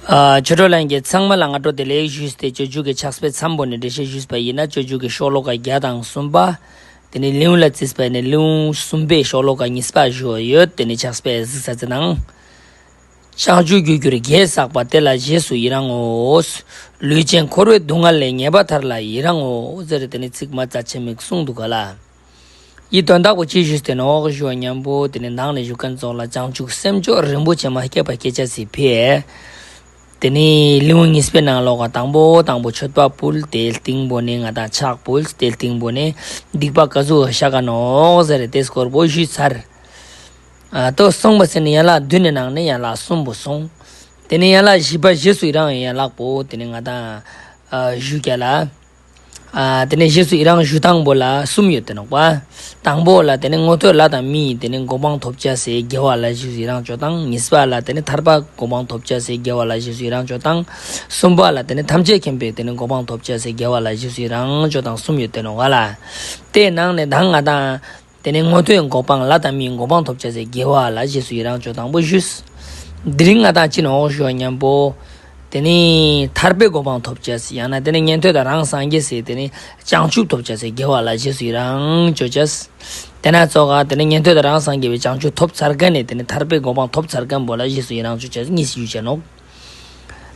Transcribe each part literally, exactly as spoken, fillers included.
ཨ། ཆོས་གྲོགས་ལྷན་རྒྱས་ཚང་མ་ལ་སྔ་དྲོ་བདེ་ལེགས་ཞུས་ཏེ། སྤྱོད་འཇུག་གི་ཕྱག་དཔེ་མཚམས་པོ་ནས་འགྲེལ་བཤད་ཞུས་པ་ཡིན་ན། སྤྱོད་འཇུག་གི་ཤོ་ལོ་ཀ་བརྒྱ་དང་གསུམ་པ། དེ་ནས་ལེའུ་ལ་བརྩིས་པ་ནས་ལེའུ་གསུམ་པའི་ཤོ་ལོ་ཀ་གཉིས་པ་ཞུ་བ་ཡོད། དེ་ནས་ཕྱག་དཔེ་གཟིགས་ས་ཚེ་ནང་། བྱང་ཆུབ་རྒྱུར་གྱུར་དགེ་བསགས་པ། དེ་ལ་རྗེས་སུ་ཡི་རང་ངོ་། ལུས་ཅན་འཁོར་བའི་སྡུག་བསྔལ་ལས། ངེས་པར་ཐར་ལ་ཡི་རང་ངོ་། ཟེར་དེ་ནས་ཚིག་མ་རྩ་ཆེན་མིག་གསུངས་འདུག་ག་ལ། ཡི་དོན་དག་པོ་ཅི་ཞུས་ཏེ་ནོག་ཞུ་བ་མཉམ་པོ། དེ་ནས་ནང་ནས་ཞུ་མཁན་ཚོགས་ལ་བྱང་ཆུབ་སེམས་མཆོག་རིན་པོ་ཆེ་མ་སྐྱེས་པ་སྐྱེ་ཆ་སི་ཕི་དེ་ནས་ལེའུ་གཉིས་པའི་ནང་ལོགས་ཀ་དང་པོ་དང་པོ་མཆོད་པ་ཕུལ། དེའི་སྟེང་པོ་ནས་ང་དང་ཕྱག་ཕུལ། དེའི་སྟེང་པོ་ནས་སྡིག་པ་ག་ཟུག་བཤགས་ག་ནོག་ཟེར་དེ་སྐོར་པོ་ཞུས་ཚར། ཨ། ཏོ་གསུངས་པ་ཟེར་ནས་ཡན་ལག་བདུན་ནས་ནང་ནས་ཡན་ལག་གསུམ་པོ་སོང་། དེ་ནས་ཡན་ལག་བཞི་པ་རྗེས་སུ་ཡི་རང་ཡན་ལག་པོ་དེ་ནས་ང་དང་ཨ་ཞུས་ཀྱ་ལ། ཨ། དེ་ནས་རྗེས་སུ་ཡི་རང་ཞུ་སྟངས་པོ་ལ་གསུམ་ཡོད་དེ་ནོག་པ། དང་པོ་ལ་དེ་ནས་ངོ་ཐོས་ལྷ་དང་མིའི་དེ་ནས་གོ་འཕང་ཐོབ་ཆ་སའི་དགེ་བ་ལ་རྗེས་སུ་ཡི་རང་ཅོ་སྟངས། གཉིས་པ་ལ་དེ་ནས་ཐར་པ་གོ་འཕང་ཐོབ་ཆ་སའི་དགེ་བ་ལ་རྗེས་སུ་ཡི་རང་ཅོ་སྟངས། གསུམ་པ་ལ་དེ་ནས་ཐམས་ཅད་མཁྱེན་པའི་དེ་ནས་གོ་འཕང་ཐོབ་ཆ་སའི་དགེ་བ་ལ་རྗེས་སུ་ཡི་རང་ཅོ་སྟངས་གསུམ་ཡོད་དེ་ནོག་ག་ལ། དེའི་ནང་ནས་ད་ང་དང་དེ་ནས་ངོ་ཐོས་གོ་འཕང་ལྷ་དང་མིའི་གོ་འཕང་ཐོབ་ཆ་སའི་དགེ་བ་ལ་རྗེས་སུ་ཡི་རང་ཅོ་སྟངས་པོ་ཞུས། དེ་རིང་ང་དང་ཅི་ནོག་ཞུ་བ་མཉམ་པོ། དེ་ནས་ཐར་པའི་གོ་འཕང་ཐོབ་ཆ་སའི་ཡང་ན་དེ་ནས་ཉན་ཐོས་དང་རང་སངས་རྒྱས་སའི་དེ་ནས་བྱང་ཆུབ་ཐོབ་ཆ་སའི་དགེ་བ་ལ་རྗེས་སུ་ཡི་རང་ཅོ་ཆ་སའི། དེ་ན་ཙོགས་ག་དེ་ནས་ཉན་ཐོས་དང་རང་སངས་རྒྱས་པའི་བྱང་ཆུབ་ཐོབ་ཚར་མཁན་ནས་དེ་ནས་ཐར་པའི་གོ་འཕང་ཐོབ་ཚར་མཁན་པོ་ལ་རྗེས་སུ་ཡི་རང་ཅོ་ཆ་སའི་གཉིས་ཞུ་ཆ་ནོག་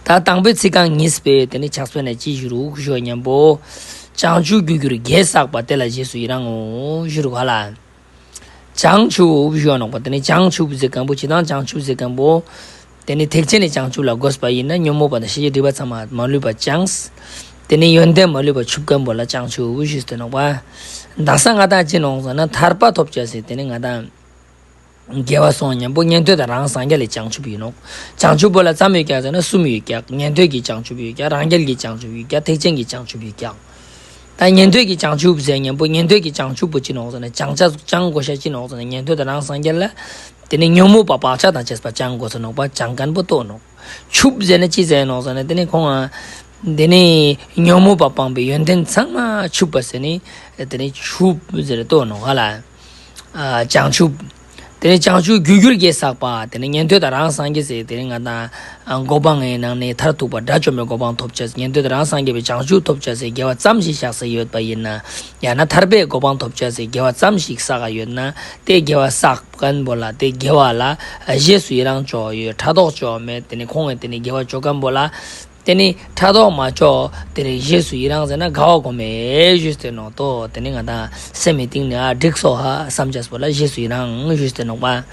ད་དང་པོའི་ཚིག་རྐང་གཉིས་པའི་དེ་ནས་ཕྱག་དཔེ་ན་ཅི་ཞུ་རུག་ཞུ་བ་མཉམ་པོ། བྱང་ཆུབ་རྒྱུར་གྱུར་དགེ་བསགས་པ། དེ་ལ་རྗེས་སུ་ཡི་རང་ངོ་ཞུ་རུག་ག་ལ། བྱང་ཆུབ་ཞུ་བ་ནོག་པ། དེ་ནས་བྱང་ཆུབ་ཟེར་མཁན་པོ་ཅི་དང་བྱང་ཆུབ་ཟེར་མཁན་པོ། དེ་ནས་ཐེག་ཆེན་ནས་བྱང་ཆུབ་ལ་དགོས་པ་ཡིན་ན་ཉོན་མོངས་པ་དང་ཤེས་བྱའི་སྒྲིབ་པ་ཚང་མ་མ་ལུས་པ་བྱང་། དེ་ནས་ཡོན་ཏན་མ་ལུས་པ་ཆུབ་མཁན་པོ་ལ་བྱང་ཆུབ་ཞུས་ཏེ་ནོག་པ། ད་ས་ང་དང་ཅི་ནོག་ཟེར་ན་ཐར་པ་ཐོབ་ཆ་སའི་དེ་ནས་ང་དང་དགེ་བ་སོང་མཉམ་པོ་ཉན་ཐོས་དང་རང་སངས་རྒྱས་ལས་བྱང་ཆུབ་ཡིན་ནོག་བྱང་ཆུབ་པོ་ལ་ཙམ་ཡོད་ཀྱག་ཟེར་ན་གསུམ་ཡོད་ཀྱག་ཉན་ཐོས་ཀྱི་བྱང་ཆུབ་ཡོད་ཀྱག་རང་རྒྱལ་གྱི་བྱང་ཆུབ་ཡོད་ཀྱག་ཐེག་ཆེན་གྱི་བྱང་ཆུབ་ཡོད་ཀྱག་ད་ཉན་ཐོས་ཀྱི་བྱང་ཆུབ་ཟེར་མཉམ་པོ་ཉན་ཐོས་ཀྱི་བྱང་ཆུབ་པོ་ཅི་ནོག་ཟེར་ན་བྱང་ཆ་བྱང་དགོས་ཤ་ཅི་ནོག་ཟེར་ན་ཉན་ཐོས་དང་རང་སངས་རྒྱས་ལ་དེ་ནས་ཉོན་མོངས་པ་བག་ཆགས་དང་བཅས་པ་བྱང་དགོས་ས་ནོག་པ། བྱང་མཁན་པོ་ལྟོ་ནོག་ཆུབ་ཟེར་ན་ཅི་ཟེར་ནོག་ཟེར་ན་དེ་ནས་ཁོང་ང་དེ་ནས་ཉོན་མོངས་པ་སྤངས་པའི་ཡོན་ཏན་ཚང་མ་ཆུབ་པ་ཟེར་ནས་དེ་ནས་ཆུབ་ཟེར་ལྟོ་ནོག་ག་ལ། ཨ། བྱང་ཆུབ། དེ་ནས་བྱང་ཆུབ་རྒྱུར་གྱུར་དགེ་བསགས་པ། དེ་ནས་ཉན་ཐོས་དང་རང་སངས་རྒྱས་སའི་དེ་ནས་ང་དང་ཨ་གོ་འཕང་ངི་ནང་ནས་མཐར་ཐུག་པ་དགྲ་བཅོམ་པའི་གོ་འཕང་ཐོབ་ཆ་ཉན་ཐོས་དང་རང་སངས་རྒྱས་པའི་བྱང་ཆུབ་ཐོབ་ཆ་སའི་དགེ་བ་ཙམ་ཞིག་བསགས་ས་ཡོད་པ་ཡིན་ན། ཡང་ན་ཐར་པའི་གོ་འཕང་ཐོབ་ཆ་སའི་དགེ་བ་ཙམ་ཞིག་བསགས་ཡོད་ན། དེ་དགེ་བ་བསགས་མཁན་པོ་ལ་དེ་དགེ་བ་ལ་རྗེས་སུ་ཡི་རང་ཅོ་ཡོད། ཕྲག་དོག་ཅོ་མེད། དེ་ནས་ཁོང་ངི་དེ་ནས་དགེ་བ་ཅོ་མཁན་པོ་ལ། དེ་ནི་ཕྲག་དོག་མ་ཅོ། དེ་ནི་རྗེས་སུ་ཡི་རང་ཟེར་ན་དགའ་བ་སྒོམ་མེད་ཞུས་ཏེ་ནོག་ཏོ། དེ་ནི་ང་དང་སེམས་མི་གཏིང་ནས་ཨ་འགྲིག་སོ་ཧ་བསམ་ཆ་སྤོ་ལ་རྗེས་སུ་ཡི་རང་ཞུས་ཏེ་ནོག་པ།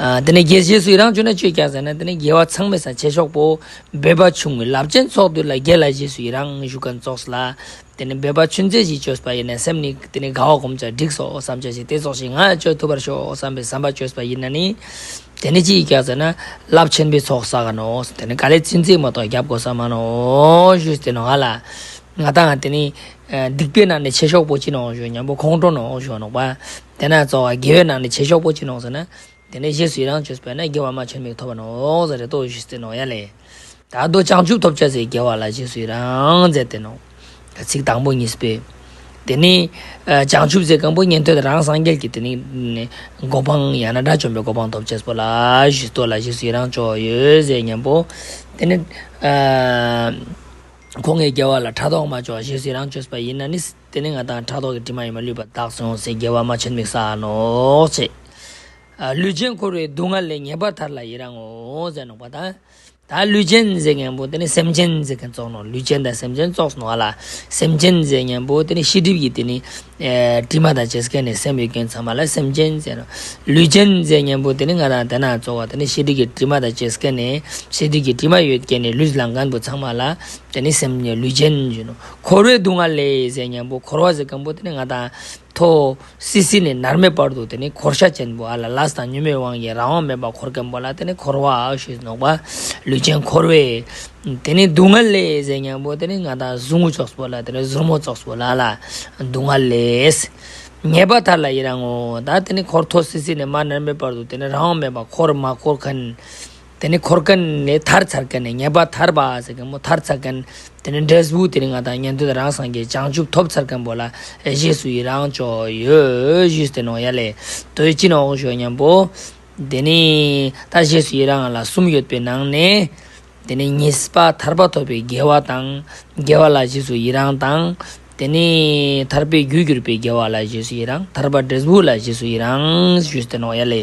ཨ། དེ་ནི་རྗེས་རྗེས་སུ་ཡི་རང་ཅོ་ན་ཅོ་ཀྱག་ཟེར་ན་དེ་ནི་དགེ་བ་ཚང་མའི་ས་ཆེ་ཤོག་པོ་འབད་པ་ཆུང་ངུའི་རླབས་ཆེན་ཚོགས་འདུས་ལ་དགེ་ལ་རྗེས་སུ་ཡི་རང་ཞུ་མཁན་ཚོགས་ལ། དེ་ནི་འབད་པ་ཆུན་ཙེ་ཞིག་ཅོས་པ་ཡིན་ན་སེམས་ནི་དེ་ནི་དགའ་བ་སྒོམ་ཆ་འགྲིག་སོ་བསམ་ཆ་ཞིག་དེ་ཚོགས་ཤིག་ང་ཅོ་ཐུབ་པར་ཤོག་བསམ་པའི་བསམ་པ་ཅོས་པ་ཡིན་ན་ནི། དེ་ནི་ཅི་ཡི་ཀྱག་ཟེར་ན་རླབས་ཆེན་པོའི་ཚོགས་བསགས་ག་ནོག་དེ་ནི་ག་ལེ་ཚིན་ཚིག་མ་གཏོགས་རྒྱབ་དགོས་ས་མ་ནོག་ཞུས་ཏེ་ནོག་ཧ་ལ། ང་དང་དེ་ནི་སྡིག་པའི་ནང་ནས་ཆེ་ཤོག་པོ་ཅི་ནོག་ཞུ་མཉམ་པོ་ཁོང་ཁྲོ་ནོག་ཞུ་ནོག་པ། དེ་ན་ཙོགས་དགེ་བའི་ནང་ནས་ཆེ་ཤོག་པོ་ཅི་ནོག་ཟེར་ན། དེ་ནས་རྗེས་སུ་ཡི་རང་ཅོས་པས་ན་དགེ་བ་མ་ཆེན་མིག་ཐོབ་པ་ནོག་ཟེར་རེ་ཏོ་ཞུས་ཏེ་ནོག་ཡ་ལེ། ད་དོ་བྱང་ཆུབ་ཐོབ་ཆ་ཟེར་དགེ་བ་ལ་རྗེས་སུ་ཡི་རང་མཛད་དེ་ནོག་ཚིག་དང་པོ་གཉིས་པས། དེ་ནི་ཨ་བྱང་ཆུབ་ཟེར་མཁན་པོ་ཉན་ཐོས་དང་རང་སངས་རྒྱས་ཀྱི་དེ་ནི་གོ་འཕང་ཡང་ན་དགྲ་བཅོམ་པའི་གོ་འཕང་ཐོབ་ཆེས་པོ་ལ་ཞུས་ཏོ་ལ་རྗེས་སུ་ཡི་རང་ཅོ་ཡོད་ཟེར་མཉམ་པོ། དེ་ནི་ཨ་ཁོང་གི་དགེ་བ་ལ་ཕྲག་དོག་མ་ཅོ་རྗེས་སུ་ཡི་རང་ཅོས་པ་ཡིན་ན་ནི་དེ་ནི་ང་དང་ཕྲག་དོག་གི་དྲི་མ་ཡིས་མ་ལུས་པ་དག་སོང་ཟེར་དགེ་བ་མ་ཆེན་མིག་བསགས་ནོག་ཅེས། ཨ་ལུས་ཅན་འཁོར་བའི་སྡུག་བསྔལ་ལས། ངེས་པར་ཐར་ལ་ཡི་རང་ངོ་ཟེར་ནོག་པ་དང་། ད་ལུས་ཅན་ཟེར་མཁན་པོ་དེ་ནི་སེམས་ཅན་ཟེར་མཁན་ཙོགས་ནོག་ལུས་ཅན་དང་སེམས་ཅན་ཙོགས་ནོག་ཨ་ལ། སེམས་ཅན་ཟེར་མཁན་པོ་དེ་ནི་ཤེས་སྒྲིབ་ཀྱི་དེ་ནི་ཨེ་དྲི་མ་དང་བཅས་མཁན་ནི་སེམས་ཡོད་མཁན་ཚང་མ་ལ་སེམས་ཅན་ཟེར་ནོག་ལུས་ཅན་ཟེར་མཁན་པོ་དེ་ནི་ང་དང་དེ་ན་ཙོགས་པ་དེ་ནི་ཤེས་སྒྲིབ་ཀྱི་དྲི་མ་དང་བཅས་མཁན་ནི་ཤེས་སྒྲིབ་ཀྱི་དྲི་མ་ཡོད་མཁན་ནི་ལུས་ལངས་མཁན་པོ་ཚང་མ་ལ་དེ་ནི་སེམས་ལུས་ཅན་ཟེར་ནོག་འཁོར་བའི་སྡུག་བསྔལ་ལས་ཟེར་མཁན་པོ་འཁོར་བ་ཟེར་མཁན་པོ་དེ་ནི་ང་དང་མཐོ་སི་སི་ནས་མནར་མེད་བར་དུ་དེ་ནི་འཁོར་ཤ་ཅན་པོ་ཨ་ལ་ལས་དང་ཉོན་མོངས་དབང་གིས་རང་དབང་མེད་པར་འཁོར་མཁན་པོ་ལ་དེ་ནི་འཁོར་བ་ཞུས་ནོག་པ། ལུས་ཅན་འཁོར་བའི་དེ་ནི་སྡུག་བསྔལ་ལས་ཟེར་མཁན་པོ་དེ་ནི་ང་དང་ཟུག་རྔུ་ཙོགས་པོ་ལ་དེ་ནི་ཟུར་མོ་ཙོགས་པོ་ལ་ལ་སྡུག་བསྔལ་ལས། ངེས་པར་ཐར་ལ་ཡི་རང་ངོ་། ད་དེ་ནི་འཁོར་མཐོ་སི་སི་ནས་མནར་མེད་བར་དུ་དེ་ནི་རང་དབང་མེད་པར་འཁོར་མ་འཁོར་མཁན། དེ་ནི་འཁོར་མཁན་ནས་ཐར་ཚར་མཁན་ནས་ངེས་པར་ཐར་པ་ཟེར་མཁན་པོ་ཐར་ཚར་མཁན། དེ་ནི་འབྲས་བུ་དེ་ནི་ང་དང་ཉན་ཐོས་རང་སངས་རྒྱས་བྱང་ཆུབ་ཐོབ་ཚར་མཁན་པོ་ལ་རྗེས་སུ་ཡི་རང་ཅོ་ཡོད་ཞུས་ཏེ་ནོག་ཡ་ལེ། དོ་ཡི་ཅི་ནོག་ཞུ་མཉམ་པོ། དེ་ནི་ད་རྗེས་སུ་ཡི་རང་ལ་གསུམ་ཡོད་པའི་ནང་ནས། དེ་ནས་ཉེས་པ་ཐར་པ་ཐོབ་པའི་དགེ་བ་དང་། དགེ་བ་ལ་རྗེས་སུ་ཡི་རང་དང་། དེ་ནས་ཐར་པའི་རྒྱུར་གྱུར་པའི་དགེ་བ་ལ་རྗེས་སུ་ཡི་རང་། ཐར་པ་འབྲས་བུ་ལ་རྗེས་སུ་ཡི་རང་ཞུས་ཏེ་ནོག་ཡ་ལེ།